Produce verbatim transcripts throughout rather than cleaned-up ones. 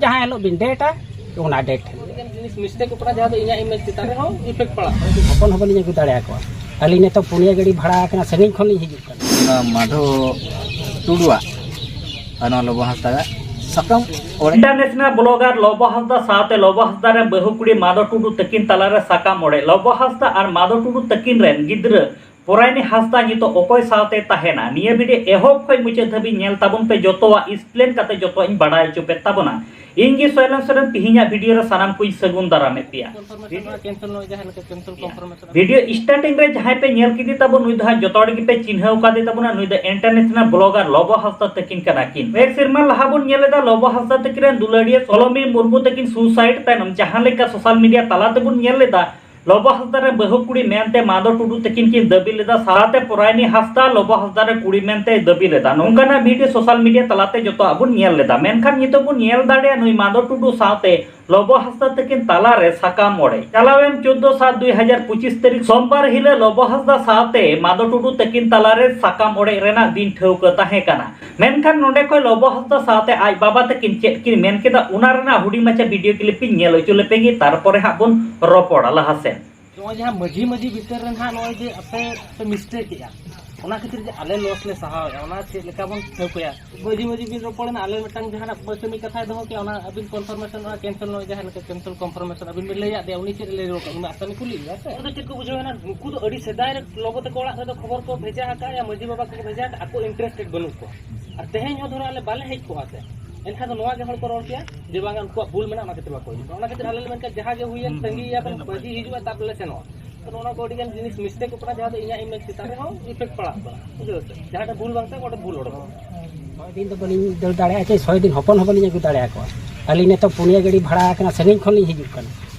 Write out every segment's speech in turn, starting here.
ᱡᱟᱦᱟᱸ ᱦᱤᱞᱳᱜ ᱵᱤᱱ ᱰᱮᱴᱟ, ᱚᱱᱟ ᱰᱮᱴ ᱦᱤᱞᱳᱜ᱾ ᱡᱤᱱᱤᱥ ᱢᱤᱥᱴᱮᱠ ᱠᱚ ᱯᱟᱲᱟᱜ, ᱡᱟᱦᱟᱸ ᱫᱚ ᱤᱧᱟᱹᱜ ᱤᱢᱮᱡᱽ ᱪᱮᱛᱟᱱ ᱨᱮᱦᱚᱸ ᱤᱯᱷᱮᱠᱴ ᱯᱟᱲᱟᱜ ᱠᱟᱱᱟ᱾ ᱦᱚᱯᱚᱱ ᱦᱚᱸ ᱵᱟᱹᱞᱤᱧ ᱟᱹᱜᱩ ᱫᱟᱲᱮᱭᱟᱠᱚᱣᱟ᱾ ᱟᱹᱞᱤᱧ ᱱᱤᱛᱚᱜ ᱯᱩᱱᱭᱟᱹ ᱜᱟᱹᱰᱤ ᱵᱷᱟᱲᱟ ᱟᱠᱟᱱᱟ, ᱥᱟᱺᱜᱤᱧ ᱠᱷᱚᱱ ᱞᱤᱧ ᱦᱤᱡᱩᱜ ᱠᱟᱱᱟ᱾ ᱚᱱᱟ ᱢᱟᱫᱷᱚ ᱴᱩᱰᱩᱣᱟᱜ ᱟᱨ ᱱᱚᱣᱟ ᱞᱚᱵᱚ ᱦᱟᱸᱥᱫᱟᱜᱟᱜ ᱥᱟᱠᱟᱢ ᱚᱲᱮᱡ᱾ ᱤᱱᱴᱟᱨᱱᱮᱥᱱᱟᱞ ᱵᱞᱚᱜᱟᱨ ᱞᱚᱵᱚ ᱦᱟᱸᱥᱫᱟ ᱥᱟᱶᱛᱮ ᱞᱚᱵᱚ ᱦᱟᱸᱥᱫᱟ ᱨᱮᱱ ᱵᱟᱹᱦᱩ ᱠᱩᱲᱤ ᱢᱟᱫᱚ ᱴᱩᱰᱩ ᱛᱟᱹᱠᱤᱱ ᱛᱟᱞᱟᱨᱮ ᱥᱟᱠᱟᱢ ᱚᱲᱮᱡ᱾ ᱞᱚᱵᱚ ᱦᱟᱸᱥᱫᱟ ᱟᱨ ᱢᱟᱫᱚ ᱴᱩᱰᱩ ᱛᱟᱹᱠᱤᱱ ᱨᱮᱱ ᱜᱤᱫᱽᱨᱟᱹ ᱯᱚᱨᱟᱭᱱᱤ ᱦᱟᱸᱥᱫᱟ ᱱᱤᱛᱚᱜ ᱚᱠᱚᱭ ᱥᱟᱶᱛᱮ ᱛᱟᱦᱮᱱᱟ? ᱱᱤᱭᱟᱹ ᱵᱷᱤᱰᱤᱭᱳ ᱮᱦᱚᱵ ᱠᱷᱚᱱ ᱢᱩᱪᱟᱹᱫ ᱫᱷᱟᱹᱵᱤᱡ ᱧᱮᱞ ᱛᱟᱵᱚᱱ ᱯᱮ, ᱡᱚᱛᱚᱣᱟᱜ ᱮᱠᱥᱯᱞᱮᱱ ᱠᱟᱛᱮ ᱡᱚᱛᱚᱣᱟᱜ ᱤᱧ ᱵᱟᱲᱟᱭ ᱦᱚᱪᱚ ᱯᱮ ᱛᱟᱵᱚᱱᱟ᱾ ᱤᱧ ᱜᱮ ᱥᱚᱭᱞᱚᱱ ᱥᱚᱨᱮᱱ, ᱛᱤᱦᱤᱧᱟᱜ ᱵᱷᱤᱰᱤᱭᱳ ᱨᱮ ᱥᱟᱱᱟᱢ ᱠᱚᱧ ᱥᱟᱹᱜᱩᱱ ᱫᱟᱨᱟᱢᱮᱫ ᱯᱮᱭᱟ᱾ ᱠᱮᱱᱥᱮᱞ ᱱᱚᱜᱼᱚᱭ ᱡᱟᱦᱟᱸ ᱞᱮᱠᱟ ᱠᱮᱱᱥᱮᱞ ᱠᱚᱱᱯᱷᱟᱨᱢᱮᱥᱚᱱ᱾ ᱵᱷᱤᱰᱤᱭᱳ ᱥᱴᱟᱨᱴᱤᱝ ᱨᱮ ᱡᱟᱦᱟᱸᱭ ᱯᱮ ᱧᱮᱞ ᱠᱮᱫᱮ ᱛᱟᱵᱚᱱ, ᱱᱩᱭ ᱫᱚ ᱦᱟᱸᱜ ᱡᱚᱛᱚ ᱦᱚᱲ ᱜᱮᱯᱮ ᱪᱤᱱᱦᱟᱹᱣ ᱠᱟᱫᱮ ᱛᱟᱵᱚᱱᱟ, ᱱᱩᱭ ᱫᱚ ᱤᱱᱴᱟᱨᱱᱮᱥᱱᱟᱞ ᱵᱞᱚᱜᱟᱨ ᱞᱚᱵᱚ ᱦᱟᱸᱥᱫᱟ ᱛᱟᱹᱠᱤᱱ ᱠᱟᱱᱟ ᱠᱤᱱ᱾ ᱠᱚᱭᱮᱠ ᱥᱮᱨᱢᱟ ᱞᱟᱦᱟ ᱵᱚᱱ ᱧᱮᱞ ᱞᱮᱫᱟ ᱞᱚᱵᱚ ᱦᱟᱸᱥᱫᱟ ᱛᱟᱹᱠᱤᱱ ᱨᱮᱱ ᱫᱩᱞᱟᱹᱲᱤᱭᱟᱹ ᱥᱚᱞᱚᱢᱤ ᱢᱩᱨᱢᱩ ᱛᱟᱹᱠᱤᱱ ᱥᱩᱥᱟᱭᱤᱰ ᱛᱟᱭᱱᱚᱢ ᱡᱟᱦᱟᱸ ᱞᱮᱠᱟ ᱥᱳᱥᱟᱞ ᱢᱤᱰᱤᱭᱟ ᱛᱟᱞᱟ ᱛᱮᱵᱚᱱ ᱧᱮᱞ ᱞᱮᱫᱟ, ᱞᱚᱵᱚ ᱦᱟᱸᱥᱫᱟ ᱨᱮ ᱵᱟᱹᱦᱩ ᱠᱩᱲᱤ ᱢᱮᱱᱛᱮ ᱢᱟᱫᱚ ᱴᱩᱰᱩ ᱛᱟᱹᱠᱤᱱ ᱠᱤᱱ ᱫᱟᱹᱵᱤ ᱞᱮᱫᱟ, ᱥᱟᱶᱛᱮ ᱯᱚᱨᱟᱭᱱᱤ ᱦᱟᱸᱥᱫᱟ ᱞᱚᱵᱚ ᱦᱟᱸᱥᱫᱟ ᱨᱮ ᱠᱩᱲᱤ ᱢᱮᱱᱛᱮᱭ ᱫᱟᱹᱵᱤ ᱞᱮᱫᱟ᱾ ᱱᱚᱝᱠᱟᱱᱟᱜ ᱵᱷᱤᱰᱤᱭᱳ ᱥᱳᱥᱟᱞ ᱢᱤᱰᱤᱭᱟ ᱛᱟᱞᱟᱛᱮ ᱡᱚᱛᱚᱣᱟᱜ ᱵᱚᱱ ᱧᱮᱞ ᱞᱮᱫᱟ᱾ ᱢᱮᱱᱠᱷᱟᱱ ᱱᱤᱛᱚᱜ ᱵᱚᱱ ᱧᱮᱞ ᱫᱟᱲᱮᱭᱟᱜᱼᱟ ᱱᱩᱭ ᱢᱟᱫᱚ ᱴᱩᱰᱩ ᱥᱟᱶᱛᱮ ᱞᱚᱵᱚ ᱦᱟᱸᱥᱫᱟ ᱛᱟᱹᱠᱤᱱ ᱛᱟᱞᱟᱨᱮ ᱥᱟᱠᱟᱢ ᱚᱲᱮᱡ᱾ ᱪᱟᱞᱟᱣᱮᱱ ᱪᱳᱫᱽᱫᱳ ᱥᱟᱛ ᱫᱩᱭ ᱦᱟᱡᱟᱨ ᱯᱚᱸᱪᱤᱥ ᱛᱟᱹᱨᱤᱠᱷ ᱥᱳᱢᱵᱟᱨ ᱦᱤᱞᱳᱜ ᱞᱚᱵᱚ ᱦᱟᱸᱥᱫᱟ ᱥᱟᱶᱛᱮ ᱢᱟᱫᱚ ᱴᱩᱰᱩ ᱛᱟᱹᱠᱤᱱ ᱛᱟᱞᱟᱨᱮ ᱥᱟᱠᱟᱢ ᱚᱲᱮᱡ ᱨᱮᱱᱟᱜ ᱫᱤᱱ ᱴᱷᱟᱹᱣᱠᱟᱹ ᱛᱟᱦᱮᱸ ᱠᱟᱱᱟ᱾ ᱢᱮᱱᱠᱷᱟᱱ ᱱᱚᱰᱮ ᱠᱷᱚᱱ ᱞᱚᱵᱚ ᱦᱟᱸᱥᱫᱟ ᱥᱟᱶᱛᱮ ᱟᱡ ᱵᱟᱵᱟ ᱛᱟᱹᱠᱤᱱ ᱪᱮᱫ ᱠᱤᱱ ᱢᱮᱱ ᱠᱮᱫᱟ, ᱚᱱᱟ ᱨᱮᱱᱟᱜ ᱦᱩᱰᱤᱧ ᱢᱟᱪᱷᱟ ᱵᱷᱤᱰᱤᱭᱳ ᱠᱞᱤᱯ ᱤᱧ ᱧᱮᱞ ᱦᱚᱪᱚ ᱞᱮᱯᱮ ᱜᱮ, ᱛᱟᱨᱯᱚᱨᱮ ᱦᱟᱸᱜ ᱵᱚᱱ ᱨᱚᱯᱚᱲᱟ ᱞᱟᱦᱟ ᱥᱮᱫ᱾ ᱱᱚᱜᱼᱚᱭ ᱡᱟᱦᱟᱸ ᱢᱟᱹᱡᱷᱤ ᱢᱟᱹᱡᱷᱤ ᱵᱤᱪᱟᱹᱨ ᱨᱮ ᱱᱟᱦᱟᱜ ᱱᱚᱜᱼᱚᱭ ᱡᱮ ᱟᱯᱮ ᱯᱮ ᱢᱤᱥᱴᱮᱠ ᱮᱜᱼᱟ, ᱚᱱᱟ ᱠᱷᱟᱹᱛᱤᱨ ᱡᱮ ᱟᱞᱮ ᱞᱚᱥ ᱞᱮ ᱥᱟᱦᱟᱣᱮᱜᱼᱟ, ᱚᱱᱟ ᱪᱮᱫ ᱞᱮᱠᱟ ᱵᱚᱱ ᱴᱷᱟᱹᱣᱠᱟᱹᱭᱟ? ᱢᱟᱹᱡᱷᱤ ᱢᱟᱹᱡᱷᱤ ᱵᱤᱱ ᱨᱚᱯᱚᱲᱮᱱᱟ, ᱟᱞᱮ ᱢᱤᱫᱴᱟᱝ ᱡᱟᱦᱟᱱᱟᱜ ᱯᱟᱹᱨᱥᱟᱹᱱᱤ ᱠᱟᱛᱷᱟᱭ ᱫᱚᱦᱚ ᱠᱮᱜᱼᱟ, ᱚᱱᱟ ᱟᱹᱵᱤᱱ ᱠᱚᱱᱯᱷᱟᱨᱢᱮᱥᱚᱱ, ᱚᱱᱟ ᱠᱮᱱᱥᱮᱞ ᱱᱚᱜᱼᱚᱭ ᱡᱟᱦᱟᱸ ᱞᱮᱠᱟ ᱠᱮᱱᱥᱮᱞ ᱠᱚᱱᱯᱷᱟᱨᱢᱮᱥᱚᱱ ᱟᱹᱵᱤᱱ ᱵᱤᱱ ᱞᱟᱹᱭᱟᱫ ᱫᱮᱭᱟ, ᱩᱱᱤ ᱪᱮᱫ ᱮ ᱞᱟᱹᱭ ᱨᱩᱣᱟᱹᱲ ᱠᱟᱜᱼᱟ? ᱩᱱᱤ ᱢᱟ ᱟᱥᱟᱢᱤ ᱠᱩᱞᱤ ᱜᱮᱭᱟ ᱥᱮ᱾ ᱩᱱᱠᱩ ᱫᱚ ᱟᱹᱰᱤ ᱥᱮᱫᱟᱭ ᱨᱮ ᱞᱚᱜᱚ ᱛᱟᱠᱚ ᱚᱲᱟᱜ ᱨᱮᱫᱚ ᱠᱷᱚᱵᱚᱨ ᱠᱚ ᱵᱷᱮᱡᱟ ᱟᱠᱟᱫᱼᱟ, ᱢᱟᱹᱡᱷᱤ ᱵᱟᱵᱟ ᱠᱚ ᱵᱷᱮᱡᱟ ᱟᱠᱟᱫᱼᱟ, ᱟᱠᱚ ᱤᱱᱴᱟᱨᱮᱥᱴᱮᱰ ᱵᱟᱹᱱᱩᱜ ᱠᱚᱣᱟ᱾ ᱟᱨ ᱛᱮᱦᱮᱧ ᱦᱚᱸ ᱫᱷᱚᱨᱚ ᱟᱞᱮ ᱵᱟᱞᱮ ᱦᱮᱡ ᱠᱚᱜᱼᱟ ᱥᱮ, ᱮᱱᱠᱷᱟᱱ ᱫᱚ ᱱᱚᱣᱟ ᱜᱮ ᱦᱚᱲ ᱠᱚ ᱨᱚᱲ ᱠᱮᱭᱟ ᱡᱮ ᱵᱟᱝᱟ ᱩᱱᱠᱩᱣᱟᱜ ᱵᱷᱩᱞ ᱢᱮᱱᱟᱜᱼᱟ, ᱚᱱᱟ ᱠᱷᱟᱹᱛᱤᱨ ᱵᱟᱠᱚ ᱦᱤᱡᱩᱜ ᱠᱟᱱᱟ᱾ ᱚᱱᱟ ᱠᱷᱟᱹᱛᱤᱨ ᱟᱞᱮ ᱞᱮ ᱢᱮᱱ ᱠᱮᱫᱟ ᱡᱟᱦᱟᱸ ᱜᱮ ᱦᱩᱭᱮᱱ, ᱛᱟᱺᱜᱤᱭᱮᱭᱟ ᱵᱚᱱ, ᱢᱟᱹᱡᱷᱤ ᱦᱤᱡᱩᱜᱼᱟ, ᱛᱟᱨᱯᱚᱨᱮ ᱞᱮ ᱥᱮᱱᱚᱜᱼᱟ᱾ ᱛᱚ ᱱᱚᱜᱼᱚ ᱱᱚᱣᱟ ᱠᱚ ᱟᱹᱰᱤ ᱜᱟᱱ ᱡᱤᱱᱤᱥ ᱢᱤᱥᱴᱮᱠᱚᱜ ᱠᱟᱱᱟ, ᱡᱟᱦᱟᱸ ᱫᱚ ᱤᱧᱟᱹᱜ ᱤᱢᱮᱡᱽ ᱪᱮᱛᱟᱱ ᱨᱮᱦᱚᱸ ᱤᱯᱷᱮᱠᱴ ᱯᱟᱲᱟᱜ ᱠᱟᱱᱟ, ᱵᱩᱡᱷᱟᱹᱣ ᱥᱮ? ᱡᱟᱦᱟᱸᱴᱷᱮᱱ ᱵᱷᱩᱞ ᱵᱟᱝ ᱛᱟᱦᱮᱸ, ᱚᱸᱰᱮ ᱵᱷᱩᱞ ᱩᱰᱩᱠᱚᱜ ᱠᱟᱱᱟ᱾ ᱥᱚᱭ ᱫᱤᱱ ᱫᱚ ᱵᱟᱹᱞᱤᱧ ᱫᱟᱹᱲ ᱫᱟᱲᱮᱭᱟᱜᱼᱟ, ᱪᱮ ᱥᱚᱭ ᱫᱤᱱ ᱦᱚᱯᱚᱱ ᱦᱚᱸ ᱵᱟᱹᱞᱤᱧ ᱟᱹᱜᱩ ᱫᱟᱲᱮᱭᱟᱠᱚᱣᱟ᱾ ᱟᱹᱞᱤᱧ ᱱᱤᱛᱚᱜ ᱯᱩᱱᱭᱟᱹ ᱜᱟᱹᱰᱤ ᱵᱷᱟᱲᱟ ᱟᱠᱟᱱᱟ, ᱥᱟᱺᱜᱤᱧ ᱠᱷᱚᱱ ᱞᱤᱧ ᱦᱤᱡᱩᱜ ᱠᱟᱱᱟ᱾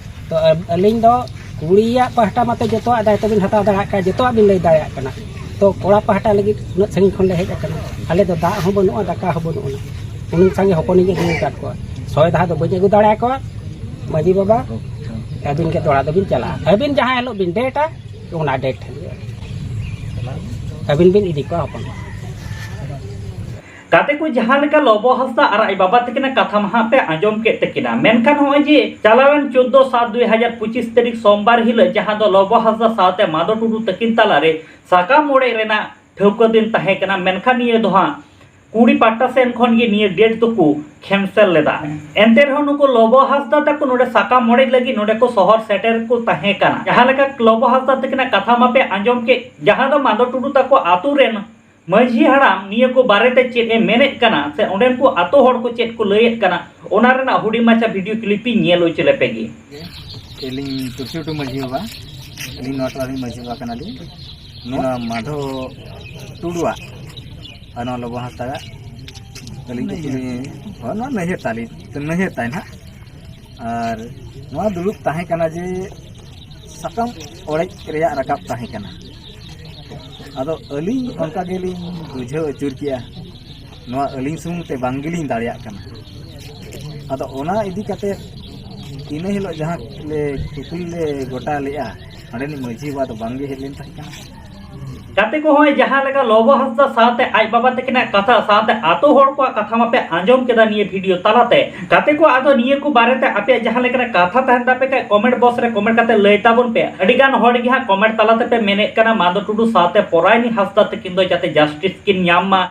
ᱛᱚ ᱟᱹᱞᱤᱧ ᱫᱚ ᱠᱩᱲᱤᱭᱟᱜ ᱯᱟᱦᱴᱟ ᱢᱟᱛᱚ ᱡᱚᱛᱚᱣᱟᱜ ᱫᱟᱭᱤᱛᱛᱚ ᱵᱤᱱ ᱦᱟᱛᱟᱣ ᱫᱟᱲᱮᱭᱟᱜ ᱠᱟᱱᱟ, ᱡᱚᱛᱚᱣᱟᱜ ᱵᱤᱱ ᱞᱟᱹᱭ ᱫᱟᱲᱮᱭᱟᱜ ᱠᱟᱱᱟ᱾ ᱛᱚ ᱠᱚᱲᱟ ᱯᱟᱦᱴᱟ ᱞᱟᱹᱜᱤᱫ ᱩᱱᱟᱹᱜ ᱥᱟᱺᱜᱤᱧ ᱠᱷᱚᱱ ᱞᱮ ᱦᱮᱡ ᱟᱠᱟᱱᱟ᱾ ᱟᱞᱮ ᱫᱚ ᱫᱟᱜ ᱦᱚᱸ ᱵᱟᱹᱱᱩᱜᱼᱟ, ᱫᱟᱠᱟ ᱦᱚᱸ ᱵᱟᱹᱱᱩᱜᱼᱟ᱾ ᱩᱱᱟᱹᱜ ᱥᱟᱸᱜᱮ ᱦᱚᱯᱚᱱᱤᱧ ᱟᱹᱜᱩ ᱟᱠᱟᱫ ᱠᱚᱣᱟ, ᱥᱚᱭ ᱫᱷᱟᱣ ᱫᱚ ᱵᱟᱹᱧ ᱟᱹᱜᱩ ᱫᱟᱲᱮᱭᱟᱠᱚᱣᱟ᱾ ᱢᱟᱹᱡᱷᱤ ᱵᱟᱵᱟ, ᱟᱹᱵᱤᱱ ᱜᱮ ᱫᱚᱲᱟ ᱫᱚᱵᱤᱱ ᱪᱟᱞᱟᱜᱼᱟ, ᱟᱹᱵᱤᱱ ᱡᱟᱦᱟᱸ ᱦᱤᱞᱳᱜ ᱵᱤᱱ ᱰᱮᱴᱟ, ᱚᱱᱟ ᱰᱮᱴ ᱦᱤᱞᱳᱜ ᱟᱹᱵᱤᱱ ᱵᱤᱱ ᱤᱫᱤ ᱠᱚᱣᱟ ᱦᱚᱯᱚᱱ᱾ ᱜᱟᱛᱮ ᱠᱚ, ᱡᱟᱦᱟᱸ ᱞᱮᱠᱟ ᱞᱚᱵᱚ ᱦᱟᱸᱥᱫᱟ ᱟᱨ ᱟᱡ ᱵᱟᱵᱟ ᱛᱟᱹᱠᱤᱱᱟᱜ ᱠᱟᱛᱷᱟ ᱢᱟ ᱦᱟᱸᱜ ᱯᱮ ᱟᱸᱡᱚᱢ ᱠᱮᱫ ᱛᱟᱹᱠᱤᱱᱟ, ᱢᱮᱱᱠᱷᱟᱱ ᱱᱚᱜᱼᱚᱭ ᱡᱮ ᱪᱟᱞᱟᱣᱮᱱ ᱪᱳᱫᱽᱫᱚ ᱥᱟᱛ ᱫᱩᱭ ᱦᱟᱡᱟᱨ ᱯᱚᱸᱪᱤᱥ ᱛᱟᱹᱨᱤᱠᱷ ᱥᱳᱢᱵᱟᱨ ᱦᱤᱞᱳᱜ ᱡᱟᱦᱟᱸ ᱫᱚ ᱞᱚᱵᱚ ᱦᱟᱸᱥᱫᱟ ᱥᱟᱶᱛᱮ ᱢᱟᱫᱚ ᱴᱩᱰᱩ ᱛᱟᱹᱠᱤᱱ ᱛᱟᱞᱟᱨᱮ ᱥᱟᱠᱟᱢ ᱚᱲᱮᱡ ᱨᱮᱱᱟᱜ ᱴᱷᱟᱹᱣᱠᱟᱹ ᱫᱤᱱ ᱛᱟᱦᱮᱸ ᱠᱟᱱᱟ, ᱢᱮᱱᱠᱷᱟᱱ ᱱᱤᱭᱟᱹ ᱫᱚ ᱦᱟᱸᱜ ᱠᱩᱲᱤ ᱯᱟᱦᱴᱟ ᱥᱮᱱ ᱠᱷᱚᱱ ᱜᱮ ᱱᱤᱭᱟᱹ ᱰᱮᱴ ᱫᱚᱠᱚ ᱠᱮᱱᱥᱮᱞ ᱞᱮᱫᱟ᱾ ᱮᱱᱛᱮ ᱨᱮᱦᱚᱸ ᱱᱩᱠᱩ ᱞᱚᱵᱚ ᱦᱟᱸᱥᱫᱟ ᱛᱟᱠᱚ ᱱᱚᱰᱮ ᱥᱟᱠᱟᱢ ᱚᱲᱮᱡ ᱞᱟᱹᱜᱤᱫ ᱱᱚᱰᱮ ᱠᱚ ᱥᱚᱦᱚᱨ ᱥᱮᱴᱮᱨ ᱠᱚ ᱛᱟᱦᱮᱸ ᱠᱟᱱᱟ᱾ ᱡᱟᱦᱟᱸ ᱞᱮᱠᱟ ᱞᱚᱵᱚ ᱦᱟᱸᱥᱫᱟ ᱛᱟᱹᱠᱤᱱᱟᱜ ᱠᱟᱛᱷᱟ ᱢᱟᱯᱮ ᱟᱸᱡᱚᱢ ᱠᱮᱫ, ᱡᱟᱦᱟᱸ ᱫᱚ ᱢᱟᱫᱚ ᱴᱩᱰᱩ ᱛᱟᱠᱚ ᱟᱛᱳ ᱨᱮᱱ ᱢᱟᱹᱡᱷᱤ ᱦᱟᱲᱟᱢ ᱱᱤᱭᱟᱹ ᱠᱚ ᱵᱟᱨᱮᱛᱮ ᱪᱮᱫ ᱮ ᱢᱮᱱᱮᱫ ᱠᱟᱱᱟ ᱥᱮ ᱚᱸᱰᱮᱱ ᱠᱚ ᱟᱛᱳ ᱦᱚᱲ ᱠᱚ ᱪᱮᱫ ᱠᱚ ᱞᱟᱹᱭᱮᱫ ᱠᱟᱱᱟ, ᱚᱱᱟ ᱨᱮᱱᱟᱜ ᱦᱩᱰᱤᱧ ᱢᱟᱪᱷᱟ ᱵᱷᱤᱰᱤᱭᱳ ᱠᱞᱤᱯ ᱤᱧ ᱧᱮᱞ ᱦᱚᱪᱚ ᱞᱮᱯᱮ ᱜᱮ᱾ ᱟᱹᱞᱤᱧ ᱛᱩᱞᱥᱤ ᱴᱩᱰᱩ ᱢᱟᱹᱡᱷᱤ ᱵᱟᱵᱟ, ᱟᱹᱞᱤᱧ ᱱᱚᱣᱟ ᱴᱚᱞᱟ ᱨᱤᱱ ᱢᱟᱹᱡᱷᱤ ᱵᱟᱵᱟ ᱠᱟᱱᱟᱞᱤᱧ᱾ ᱱᱚᱣᱟ ᱢᱟᱫᱷᱚ ᱴᱩᱰᱩᱣᱟᱜ ᱟᱨ ᱱᱚᱣᱟ ᱞᱚᱵᱚ ᱦᱟᱸᱥᱫᱟᱜᱟᱜ ᱟᱹᱞᱤᱧ ᱠᱤᱪᱷᱩ ᱞᱤᱧ, ᱦᱳᱭ, ᱱᱚᱣᱟ ᱱᱟᱹᱭᱦᱟᱹᱨ ᱛᱟᱹᱞᱤᱧ, ᱱᱟᱹᱭᱦᱟᱹᱨ ᱛᱟᱭ ᱱᱟᱦᱟᱜ᱾ ᱟᱨ ᱱᱚᱣᱟ ᱫᱩᱲᱩᱵ ᱛᱟᱦᱮᱸ ᱠᱟᱱᱟ ᱡᱮ ᱥᱟᱠᱟᱢ ᱚᱲᱮᱡ ᱨᱮᱭᱟᱜ ᱨᱟᱠᱟᱵ ᱛᱟᱦᱮᱸ ᱠᱟᱱᱟ᱾ ᱟᱫᱚ ᱟᱹᱞᱤᱧ ᱚᱱᱠᱟ ᱜᱮᱞᱤᱧ ᱵᱩᱡᱷᱟᱹᱣ ᱟᱹᱪᱩᱨ ᱠᱮᱜᱼᱟ, ᱱᱚᱣᱟ ᱟᱹᱞᱤᱧ ᱥᱩᱢᱩᱝ ᱛᱮ ᱵᱟᱝ ᱜᱮᱞᱤᱧ ᱫᱟᱲᱮᱭᱟᱜ ᱠᱟᱱᱟ᱾ ᱟᱫᱚ ᱚᱱᱟ ᱤᱫᱤ ᱠᱟᱛᱮ ᱤᱱᱟᱹ ᱦᱤᱞᱳᱜ ᱡᱟᱦᱟᱸ ᱞᱮ ᱠᱩᱠᱞᱤ ᱞᱮ ᱜᱚᱴᱟ ᱞᱮᱜᱼᱟ, ᱚᱸᱰᱮᱱᱤᱡ ᱢᱟᱹᱡᱷᱤ ᱵᱟᱵᱟ ᱫᱚ ᱵᱟᱝ ᱜᱮ ᱦᱮᱡ ᱞᱮᱱ ᱛᱟᱦᱮᱸ ᱠᱟᱱᱟ᱾ ᱜᱟᱛᱮ ᱠᱚ, ᱦᱚᱸᱜᱼᱚᱭ ᱡᱟᱦᱟᱸ ᱞᱮᱠᱟ ᱞᱚᱵᱚ ᱦᱟᱸᱥᱫᱟ ᱥᱟᱶᱛᱮ ᱟᱡ ᱵᱟᱵᱟ ᱛᱟᱹᱠᱤᱱᱟᱜ ᱠᱟᱛᱷᱟ ᱥᱟᱶᱛᱮ ᱟᱛᱳ ᱦᱚᱲ ᱠᱚᱣᱟᱜ ᱠᱟᱛᱷᱟ ᱢᱟᱯᱮ ᱟᱸᱡᱚᱢ ᱠᱮᱫᱟ ᱱᱤᱭᱟᱹ ᱵᱷᱤᱰᱤᱭᱳ ᱛᱟᱞᱟᱛᱮ᱾ ᱜᱟᱛᱮ ᱠᱚ, ᱟᱫᱚ ᱱᱤᱭᱟᱹ ᱠᱚ ᱵᱟᱨᱮᱛᱮ ᱟᱯᱮᱭᱟᱜ ᱡᱟᱦᱟᱸ ᱞᱮᱠᱟᱱᱟᱜ ᱠᱟᱛᱷᱟ ᱛᱟᱦᱮᱱ ᱛᱟᱯᱮ ᱠᱷᱟᱡ ᱠᱚᱢᱮᱱᱴ ᱵᱚᱠᱥ ᱨᱮ ᱠᱚᱢᱮᱱᱴ ᱠᱟᱛᱮ ᱞᱟᱹᱭ ᱛᱟᱵᱚᱱ ᱯᱮ᱾ ᱟᱹᱰᱤ ᱜᱟᱱ ᱦᱚᱲ ᱜᱮ ᱦᱟᱸᱜ ᱠᱚᱢᱮᱱᱴ ᱛᱟᱞᱟ ᱛᱮᱯᱮ ᱢᱮᱱᱮᱫ ᱠᱟᱱᱟ ᱢᱟᱫᱚ ᱴᱩᱰᱩ ᱥᱟᱶᱛᱮ ᱯᱚᱨᱟᱭᱱᱤ ᱦᱟᱸᱥᱫᱟ ᱛᱟᱹᱠᱤᱱ ᱫᱚ ᱡᱟᱛᱮ ᱡᱟᱥᱴᱤᱥ ᱠᱤᱱ ᱧᱟᱢ ᱢᱟ᱾